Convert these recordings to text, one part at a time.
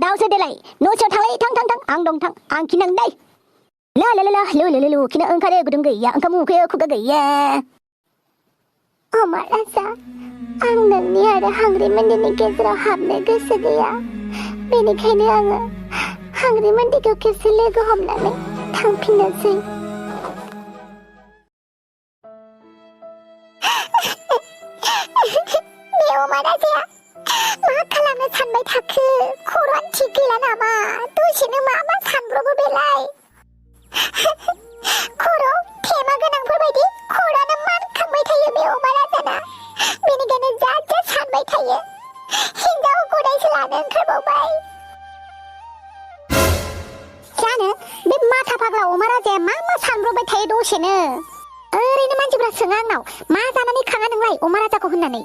दाउसो देलाय न'सियाव थांलाय थां आं दं थां आं खिनांदै लु खिनो ओंखारो गुदुं गैया ओंखाम उखैयो खुगा गैया अमाराजा आं नोंनि आरो हांग्रिमोनदिनि गेजेराव हाबनो गोसो गैया बेनिखायनो आङो हांग्रिमोनदिखौ खेबसे लोगो हमनानै थांफिननोसै बे अमाराजाया मा खालामनो सानबाय थाखो खर'आनो थिग गैला नामा दसेनो मा सानब्रबो बेलाय खर' थेमा गोनांफोरबायदि खर'आनो मानखांबाय थायो बे अमाराजाना बेनिखायनो जा सानबाय थायो हिनजाव गदायसो लानो ओंखारबावबाय जानो बे माथा फाग्ला अमाराजाया मा सानब्रबबाय थायो दसेनो ओरैनो मानसिफ्रा सोङो आंनाव मा जानानै खाङा नोंलाय अमाराजाखौ होननानै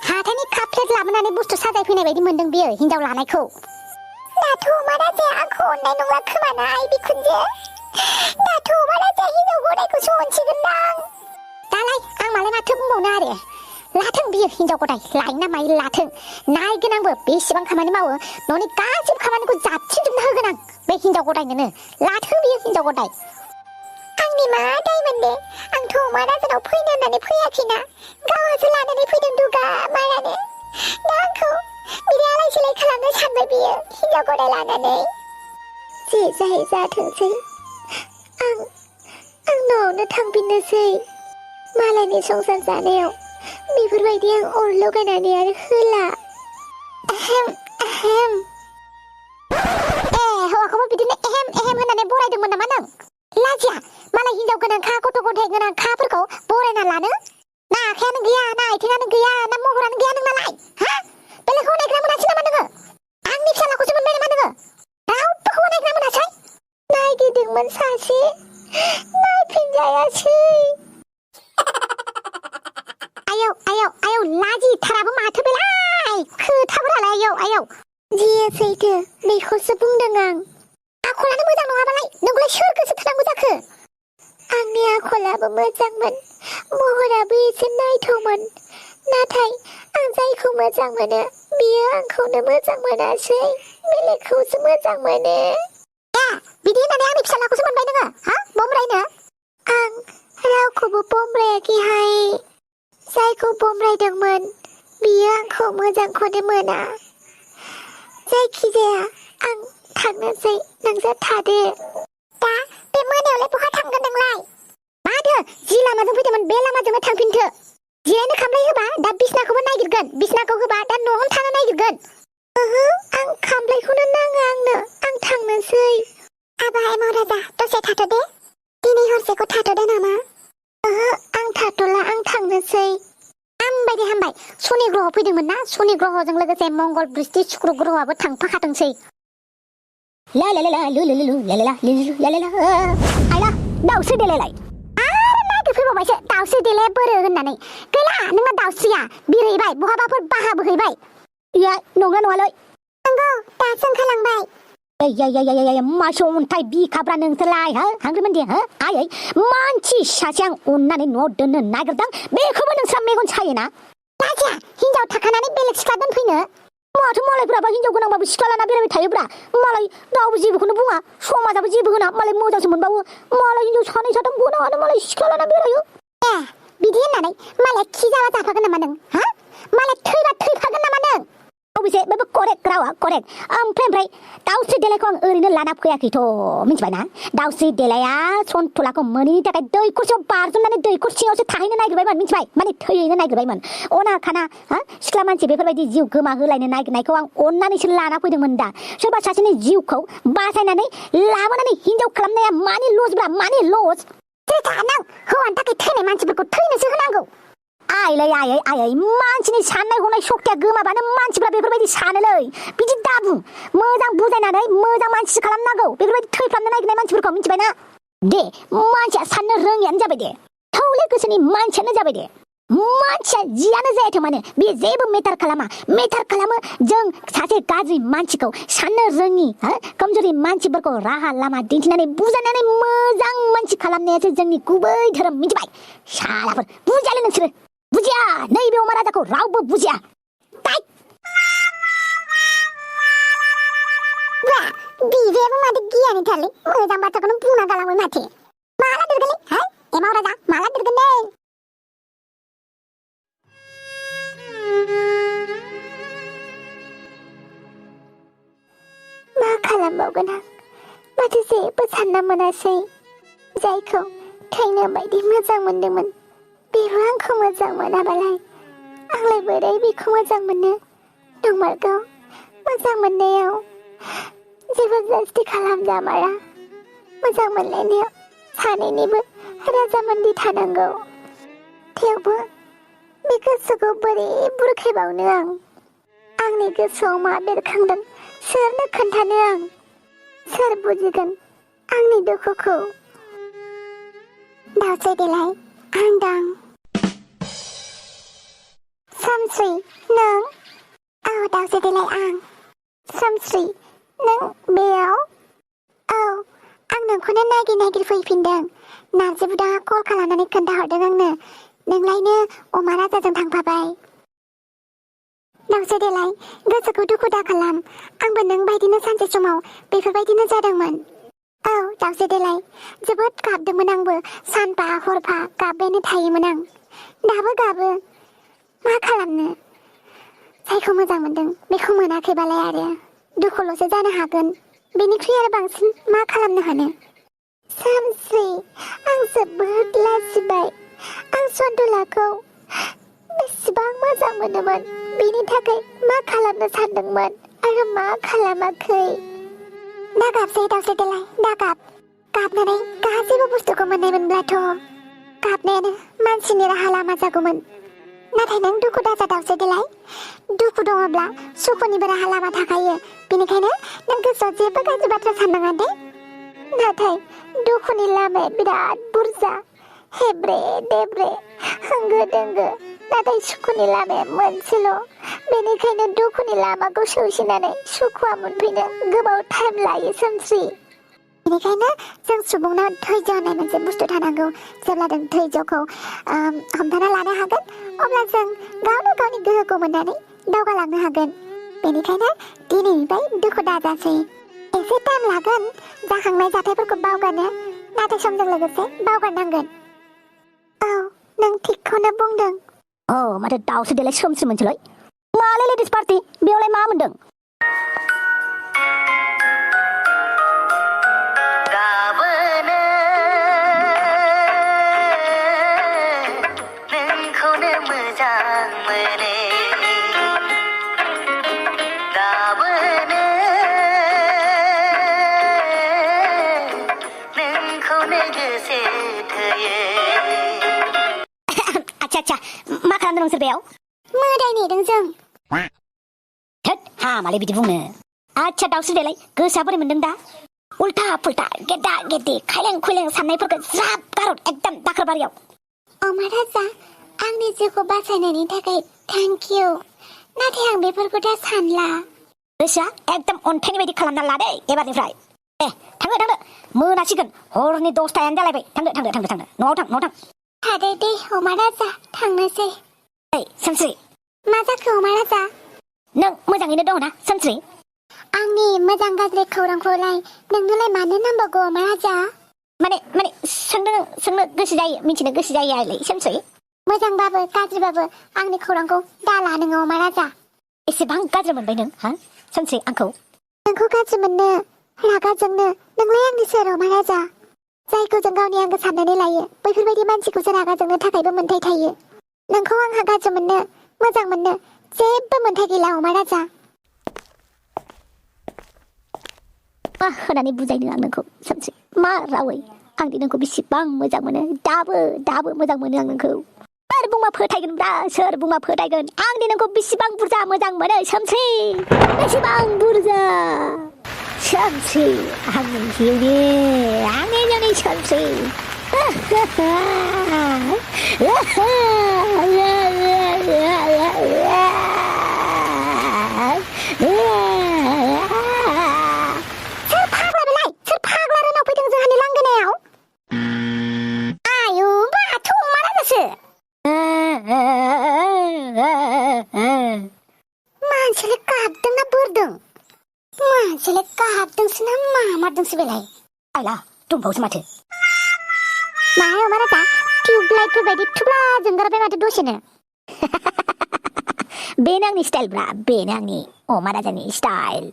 हाथायनि काप प्लेट लाबोनानै बुस्थु साजायफैनाय बायदि मोनदों बियो हिनजाव लानायखौ दाथ' अमाराजाया आंखौ अननाय नंला खोमाना आइ बिखुनजो दाथ' अमाराजाया हिनजाव गदायखौसो अनसिगोनदां दालाय आं मालाय माथो बुंबावनो आरो लाथों बियो हिनजाव गदाय लायो ना मायो लाथों नायगोन आंबो बेसेबां खामानि मावो न'नि गासिबो खामानिखौ जाबसिनजोबना होगोन आं बे हिनजाव गदायनोनो लाथों बियो हिनजाव गदाय आंनि मा दायमोन दे आंथ' अमाराजानाव फैनो होननानै फैयाखैना गावहासो लानानै फैदों दुगा मायानो दा आंखौ बिदि आलाय सिलाय खालामनो सानबाय बियो हिनजाव गदाय लानानै जे जाय जाथोंसै आं न'आवनो थांफिननोसै मालायनि संसार जानायाव बेफोरबायदि आं अर लगायनानै आरो होला हौवाखौबो बिदिनो होननानै बरायदोंमोन नामा नों लाजिया मालाय हिनजाव गोनांखा गथ' गथाय गोनांखाफोरखौ बरायना लानो ना आखायानो गैया ना आथिङानो गैया ना महरानो गैया नोंनालाय हा बेलेगखौ नायग्रा मोनासै नामा नोङो आंनि फिसालाखौसो मोनबाय नामा नोङो रावबोखौबो नायग्रा मोनासै नायगिरदोंमोन सासे नायफिनजायासै आयौ लाजिथाराबो माथो बेलाय खोथाफोरालाय आयौ जि सैथो बेखौसो बुंदों आं आखलानो मोजां नङाबालाय नोंखौलाय सोर गोसो थोनांगौ जाखो आंनि आखलाबो मोजांमोन महराबो एसे नायथावमोन नाथाय आं जायखौ मोजां मोनो बियो आंखौनो मोजां मोनासै बेलेगखौसो मोजां मोनो बिदि होननानै आंनि फिसालाखौसो मोनबाय नोङो हा बमरायनो आं रावखौबो बमरायाखैहाय जायखौ बमरायदोंमोन बियो आंखौ मोजांखौनो मोना जायखिजाया आं थांनोसै नोंसोर थादो दा बे मोनायावलाय बहा थांगोन नोंलाय माथो जि लामाजों फैदोंमोन बे लामाजोंनो थांफिनथो जिरायनो खामफ्लाय होबा दा बिसनाखौबो नागिरगोन बिसनाखौ होबा दा न'आवनो थानो नागिरगोन आं खामफ्लायखौनो नाङा आंनो आं थांनोसै आबाय महाराजा दसे थाथ'दे दिनै हरसेखौ थाथ'दे नामा आं थाथ'ला आं थांनोसै हामबाय शनि ग्रहआव फैदोंमोन ना शनि ग्रहजों लोगोसे मंगल बृहस्पति शुक्र ग्रहआबो थांफाखाथोंसै आइला दाउस्रि देलायलाय आरो नागिरफैबावबायसो दाउस्रि देलाय बोरो होननानै गैला नोंना दाउस्रिया बिरहैबाय बहाबाफोर बाहा बोहैबाय नंगौ नङालै नंगौ दासो ओंखारलांबाय मासो अन्थाइ बिखाब्रा नोंसोरलाय हो हांग्रिमोनदि हो आयै मानसि सासे आं अननानै न'आव दोननो नागिरदों बेखौबो नोंस्रा मेगन सायोना लाजिया हिनजाव थाखानानै बेलेग सिख्ला दोनफैनो माथो मालायफ्राबा हिनजाव गोनांबाबो सिख्ला लाना बेरायबाय थायोब्रा मालाय रावबो जेबोखौनो बुङा समाजाबो जेबो होना मालाय मोजांसो मोनबावो मालाय हिनजाव सानै साथाम गोनाङानो मालाय सिख्ला लाना बेरायो बिदि होननानै मालाय खि जाबा जाफागोन नामा नों हा मालाय थैबा थैफागोन नामा नों अबेसे बेबो करेक्ट रावा करेक्ट ओमफ्राय दाउस्रि देलायखौ आं ओरैनो लाना फैयाखैथ' मिथिबायना दाउस्रि देलाया सन्थलाखौ मोनैनि थाखाय दैखरसेयाव बारजुमनानै दैखर सिङावसो थाहैनो नागिरबायमोन मिथिबाय माने थैहैनो नागिरबायमोन अना खाना हा सिख्ला मानसि बेफोरबायदि जिउ गोमा होलायनो नागिरनायखौ आं अननानैसो लाना फैदोंमोन दा सोरबा सासेनि जिउखौ बासायनानै लाबोनानै हिनजाव खालामनाया मानि लसब्रा मानि लस नों हौवानि थाखाय थैनाय मानसिफोरखौ थैनोसो होनांगौ आयै मानसिनि साननाय हनाय शक्तिया गोमाबानो मानसिफ्रा बेफोरबायदि सानोलै बिदि दाबुं मोजां बुजायनानै मोजां मानसि खालामनांगौ बेफोरबायदि थैफ्लामनो नागिरनाय मानसिफोरखौ मिथिबायना दे मानसिया साननो रोङियानो जाबाय दे थौले गोसोनि मानसियानो जाबाय दे मानसिया जियानो जायाथों मानो बे जेबो मेटार खालामो जों सासे गाज्रि मानसिखौ साननो रोङि कमजोरि मानसिफोरखौ राहा लामा दिन्थिनानै बुजायनानै मोजां मानसि खालामनायासो जोंनि गुबै धोरोम मिथिबाय शालाफोर बुजियालै नोंसोरो बुजिया नैबे अमा राजाखौ रावबो बुजिया बेबो माथो गियानिथारलै मोजां बाथ्राखौनो बुंना गालांबाय माथो माला देरगोनलै है एमाव राजा माला देरगोन दै मा खालामबावगोन आं माथो जेबो सानना मोनासै जायखौ थैनो बायदि मोजां मोनदोंमोन बेबो आंखौ मोजां मोनाबालाय आंलाय बोरै बेखौ मोजां मोननो नंमारगौ मोजां मोननायाव जबरदस्ती खालामजामारा मोजां मोनलायनायाव सानैनिबो राजामोनदि थानांगौ थेवबो बे गोसोखौ बोरै बुरखायबावनो आंनि गोसोआव मा बेरखांदों सोरनो खोन्थानो आं सोर बुजिगोन आंनि दुखुखौ दावसै देलाय आं दं सोमस्रि नों दावसै देलाय आं सोमस्रि नों बेयाव औ आं नोंखौनो नागिर फैफिनदों नारजि बुदाङा कल खालामनानै खोन्थाहरदों आंनो नोंलायनो अमा राजाजों थांफाबाय दावसै देलाय गोसोखौ दुखु दा खालाम आंबो नों बायदिनो सानसे समाव बेफोरबायदिनो जादोंमोन औ दावसै देलाय जोबोद गाबदोंमोन आंबो सानफा हरफा गाबबायानो थायोमोन आं दाबो गाबो मा खालामनो जायखौ मोजां मोनदों बेखौ मोनाखैबालाय आरो दुखुल'सो जानो हागोन बेनिख्रुइ आरो बांसिन मा खालामनो हानो सोमस्रि आं जोबोद लाजिबाय आं सन्तलाखौ बेसेबां मोजां मोनोमोन बेनि थाखाय मा खालामनो सानदोंमोन आरो मा खालामाखै दा गाबसै दावसै देलाय दा गाबनानै गासैबो बुस्थुखौ मोननायमोनब्लाथ' गाबनायानो मानसिनि राहा लामा जागौमोन नाथाय नों दुखु दाजा दावसै देलाय दुखु दङब्ला सुखुनिबो राहा लामा थाखायो बेनिखायनो नों गोसोआव जेबो गाज्रि बाथ्रा साननाङा दे नाथाय दुखुनि लामाया बिराद बुरजा हेब्रे देब्रे होंगो दोंगो नाथाय सुखुनि लामाया मोनसेल' बेनिखायनो दुखुनि लामाखौ सौसिनानै सुखुआ मोनफैनो गोबाव टाइम लायो सोमस्रि बेनिखायनो जों सुबुंनाव धैर्य होननाय मोनसे बुस्थु थानांगौ जेब्ला जों धैर्यखौ हमथाना लानो हागोन अब्ला जों गावनो गावनि गोहोखौ मोननानै दावगालांनो हागोन बेनिखायनो दिनैनिफ्राय दुखु दाजासै एसे टाइम लागोन जाखांनाय जाथायफोरखौ बावगारनो नाथाय समजों लोगोसे बावगारनांगोन औ नों थिगखौनो बुंदों माथो दावसै देलाय सोमस्रि मोनसेलाय मालाय लेडिस पार्टि बेयावलाय मा मोनदों अच्छा मा खालामदों नोंसोर बेयाव मोदाय नेदों जों थोद हामालाय बिदि बुंनो आच्छा दावस्रि देलाय गोसोआ बोरै मोनदों दा उल्था फुल्था गेदा गेदि खायलें खुइलें साननायफोरखौ ज्राब गारहर एकदम दाखोरबारियाव अमा राजा आंनि जिउखौ बासायनायनि थाखाय थेंक इउ नाथाय आं बेफोरखौ दा सानला गोसोआ एकदम अन्थाइनि बायदि खालामना लादे एबारनिफ्राय थांदो मोनासिगोन हरनि 10टायानो जालायबाय थांदो न'आव थां थादो दे अमा राजा थांनोसै सोमस्रि मा जाखो अमा राजा नों मोजाङैनो दङ ना सोमस्रि आंनि मोजां गाज्रि खौरांखौलाय नोंनोलाय मानो नांबावगौ अमा राजा माने सोंनो गोसो जायो मिथिनो गोसो जायो आरोलै सोमस्रि मोजांबाबो गाज्रिबाबो आंनि खौरांखौ दाला नोङो अमा राजा एसेबां गाज्रि मोनबाय नों सोमस्रि आंखौ नोंखौ गाज्रि मोननो रागा जोंनो नोंलाय आंनि सोर अमा राजा जायखौ जों गावनि आंगो साननानै लायो बैफोरबायदि मानसिखौसो रागा जोंनो थाखायबो मोन्थाय थायो नोंखौ आंहा गाज्रि मोननो मोजां मोननो जेबो मोन्थाय गैला अमा राजा मा होनानै बुजायनो आं नोंखौ सोमस्रि मा रावै आंदि नोंखौ बेसेबां मोजां मोनो दाबो मोजां मोनो आं नोंखौ सोर बुंबा फोथायगोन आंदि नोंखौ बेसेबां बुरजा मोजां मोनो सोमस्रि बेसेबां बुरजा सोमस्रि आंनि जिउनि सोमस्रि सोर फाग्ला रोनाव फैदों जोंहानि लांगोनायाव आयु बाथ' अमा राजासो मानसियालाय गाबदों ना बोरदों मानसियालाय गाबदोंसो ना मामारदोंसो बेलाय आइला दंबावोसो माथो माहाय अमा राजा टिउबलाइटफोर बायदि थुब्ला जोंगारबाय माथो दसेनो बेनो आंनि स्टाइलब्रा बेनो आंनि अमा राजानि स्टाइल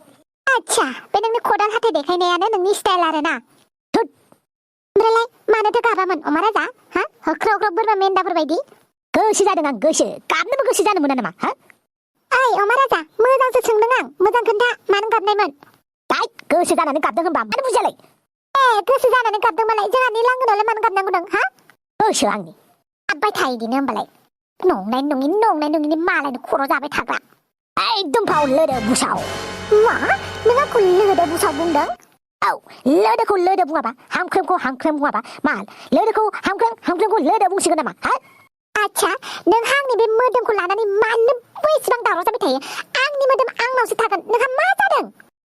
आच्छा बे नोंनि खदाल हाथाय देखायनायानो नोंनि स्टाइल आरोना ओमफ्रायलाय मानोथो गाबामोन अमा राजा हा होख्राव ख्राव बोरमा मेन्दाफोर बायदि गोसो जादों आं गोसो गाबनोबो गोसो जानो मोना नामा हा ओइ अमा राजा मोजांसो सोंदों आं मोजां खोन्था मानो गाबनायमोन दाय गोसो जानानै गाबदों होनबा मानो बुजियालाय गोसो जानानै गाबदोंबालाय जोंहानि लांगोनायावलाय मानो गाबनांगौ नों हा गोसो आंनि गाबबाय थायो इदिनो होमबालाय नंनाय नङिनि मालायनि खर' जाबाय थाग्रा एकदम फाव लोदो बुसाव मा नों आंखौ लोदो बुसाव बुंदों औ लोदोखौ लोदो बुङाबा हामख्रेमखौ हामख्रेम बुङाबा मा लोदोखौ हामख्रेमखौ लोदो बुंसिगोन नामा हा आच्छा नों आंनि बे मोदोमखौ लानानै मानो बेसेबां दावराव जाबाय थायो आंनि मोदोम आंनावसो थागोन नोंहा मा जादों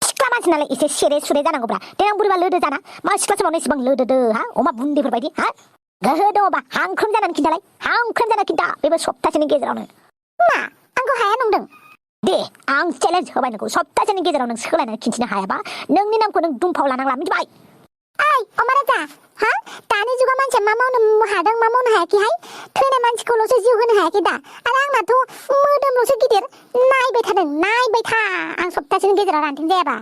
सिख्ला मानसि नालाय एसे सेरे सुरे जानांगौब्रा देनां बोरैबा लोदो जाना मा सिख्ला समावनो एसेबां लोदोदो हा अमा बुन्दिफोर बायदि हा गोहो दङबा हांख्रेम जानानै खिन्थालाय हांख्रेम जाना खिन्था बेबो सप्तासेनि गेजेरावनो मा आंखौ हाया नंदों दे आं चेलेन्ज होबाय नोंखौ सप्तासेनि गेजेराव नों सोलायनानै खिन्थिनो हायाबा नोंनि नामखौ नों दुमफाव लानांला मिथिबाय ओइ अमा राजा हा दानि जुगाव मानसिया मा मावनो हादों मा मावनो हायाखैहाय थैनाय मानसिखौल'सो जिउ होनो हायाखै दा आरो आंनाथ' मोदोमल'सो गिदिर नायबाय था आं सप्तासेनि गेजेराव रानथों जायाबा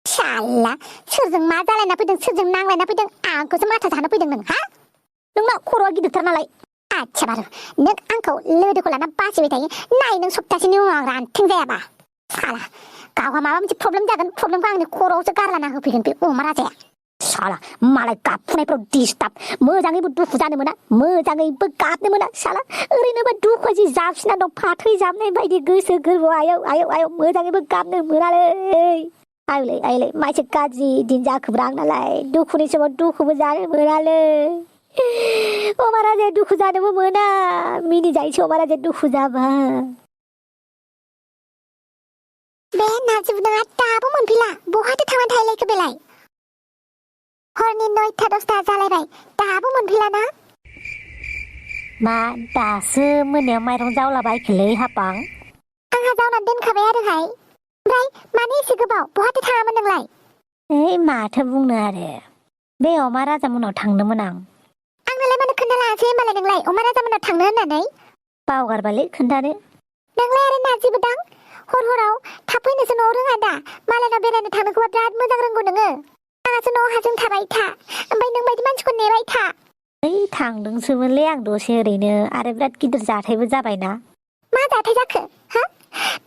साला सोरजों मा जालायना फैदों सोरजों नांलायना फैदों आंखौसो माथा जानो फैदों नों हा नोंना खर'आ गिदिरथार नालाय आच्छा बारु नों आंखौ लोदोखौ लाना बासिबाय थायो नाय नों सप्तासेनि उनाव रानथों जायाबा साला गावहा माबा मोनसे प्रब्लेम जागोन प्रब्लेमखौ आंनि खर'आवसो गारलाना होफैगोन बे अमा राजाया साला मालाय गाबफुनायफ्राव डिस्टार्ब मोजाङैबो दुखु जानो मोना मोजाङैबो गाबनो मोना साला ओरैनोबा दुखुआ जि जाबसिना दं फाथै जाबनाय बायदि गोसो गोरबोआव आयौ मोजाङैबो गाबनो मोनालै आयौलै माइसे गाज्रि दिन जाखोब्रा आंनालाय दुखुनि समाव दुखुबो जानो मोनालै अमा राजाया दुखु जानोबो मोना मिनिजायोसो अमा राजाया दुखु जाबा बे नार्जि बुदाङा दाबो मोनफैला बहाथो थांनानै थाहैलायखो बेलाय हरनि 9टा 10टा जालायबाय दाबो मोनफैला ना मा दासो मोनायाव माइरं जावलाबायखोलै हापां आंहा जावनानै दोनखाबाय आरोहाय ओमफ्राय मानो एसे गोबाव बहाथो थाङामोन नोंलाय ओइ माथो बुंनो आरो बे अमा राजा मोनाव थांदोंमोन आं आंनोलाय मानो खोन्थालाङासै होमबालाय नोंलाय अमा राजा मोनाव थांनो होननानै बावगारबालै खोन्थानो नोंलाय आरो नार्जि बुदां हराव थाब फैनोसो न'आव रोङा दा मालायनाव बेरायनो थांनोखौबा बिराद मोजां रोंगौ नोङो आंहासो न'आव हाजों थाबाय था ओमफ्राय नों बायदि मानसिखौ नेबाय था ओइ थांदोंसोमोनलै आं दसे ओरैनो आरो बिराद गिदिर जाथायबो जाबायना मा जाथाय जाखो हा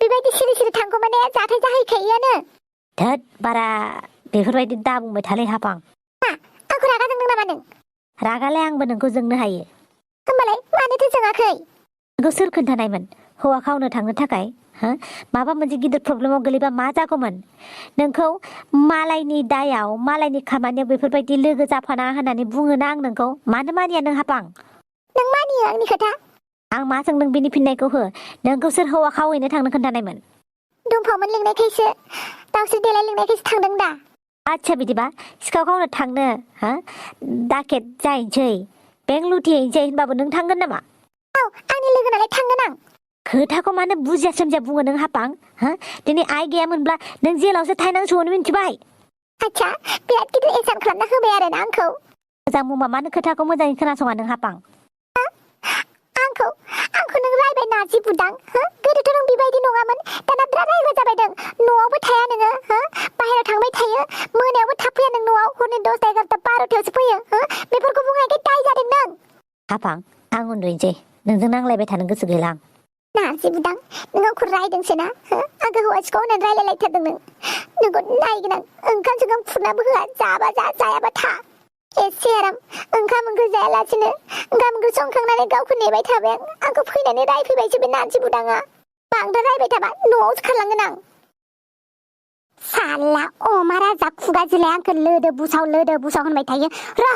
बेबायदि सिरि थांगौ माने जाथाय जाहैखायोआनो धोद बारा बेफोरबायदि दा बुंबाय थालै हापां मा आंखौ रागा जोंदों नामा नों रागालाय आंबो नोंखौ जोंनो हायो होमबालाय मानोथो जोङाखै नोंखौ सोर खोन्थानायमोन हौवा खावनो थांनो थाखाय हो माबा मोनसे गिदिर प्रब्लेमाव गोलैबा मा जागौमोन नोंखौ मालायनि दायाव मालायनि खामानियाव बेफोरबायदि लोगो जाफाना होननानै बुङोना आं नोंखौ मानो मानिया नों हापां नों मानियो आंनि खोथा आं मा सोंदों बिनि फिननायखौ हो नोंखौ सोर हौवा खावहैनो थांनो खोन्थानायमोन दुमफावमोन लिंनायखायसो दावस्रि देलाय लिंनायखायसो थांदों दा आच्छा बिदिबा सिखाव खावनो थांनो हो दाकेट जाहैनोसै बेंक लुथिहैनोसै होनबाबो नों थांगोन नामा औ आंनि लोगो नालाय थांगोन आं खोथाखौ मानो बुजिया सोमजिया बुङो नों हापां हो दिनै आइ गैयामोनब्ला नों जेलावसो थाहैनांसिगौमोन मिन्थिबाय आच्छा बिराद गिदिर एहसान खालामना होबाय आरोना आंखौ मोजां बुंबा मानो खोथाखौ मोजाङै खोनासङा नों हापां आंखौ नों रायबाय नार्जि बुदां हो गोदोथ' नों बेबायदि नङामोन दाना बिराद रायग्रा जाबाय नों न'आवबो थाया नोङो हो बाहेरायाव थांबाय थायो मोनायावबो थाब फैया नों न'आव हरनि 10टा 11टा 12टायावसो फैयो हो बेफोरखौ बुंनायखाय दाय जादों नों हापां आं उन्दुनोसै नोंजों नांलायबाय थानो गोसो गैला आं नार्जि बुदां नों आंखौ रायदोंसो ना हो आंखौ हौवा सिखाव होननानै रायलायलायथारदों नोंखौ नायगोन आं ओंखाम सोंखाम खुरनाबो होआ जाबा जा जायाबा था एसे आराम ओंखाम ओंख्रि जायालासिनो ओंखाम ओंख्रि संखांनानै गावखौ नेबाय थाबाय आंखौ फैनानै रायफैबायसो बे नार्जि बुदाङा बांद्राय रायबाय थाबा न'आवसो खारलांगोन आं साला अमा राजा खुगाजिलाय आंखौ लोदो बुसाव होनबाय थायो र'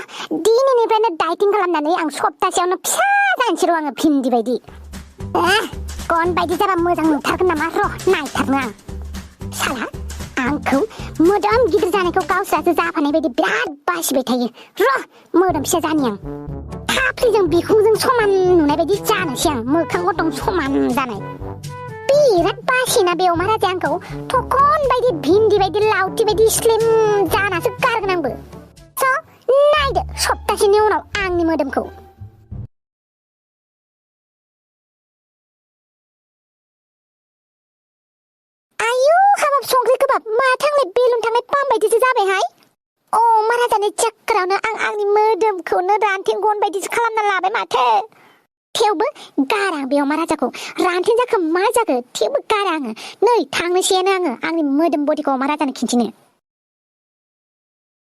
दिनैनिफ्रायनो डाइटिं खालामनानै आं सप्तासेयावनो फिसा जानोसै र' आङो भिन्दि बायदि गन बायदि जाबा मोजां नुथारगोन नामा र' नायथारनो आं साला आंखौ मोदोम गिदिर जानायखौ गावस्रासो जाफानाय बायदि बिराद बासिबाय थायो र' मोदोम फिसा जानि आं फाफ्लिजों बिखुंजों समान नुनाय बायदि जानोसै आं मोखां गन्थं समान जानाय बिराद बासिना बे अमा राजाया आंखौ थखन बायदि भिन्दि बायदि लावथि बायदि स्लिम जानासो गारगोन आंबो स' नायदो सप्तासेनि उनाव आंनि मोदोमखौ आयु हाबाब संख्रि गोबाब माथो आंलाय बेलुन थांनाय पाम बायदिसो जाबायहाय अमा राजानि चक्करावनो आं आंनि मोदोमखौनो रानथें गन बायदिसो खालामना लाबाय माथो थेवबो गारा बे अमा राजाखौ रानथें जाखो मा जाखो थेवबो गारा आङो नै थांनोसैयानो आङो आंनि मोदोम बडिखौ अमा राजानो खिन्थिनो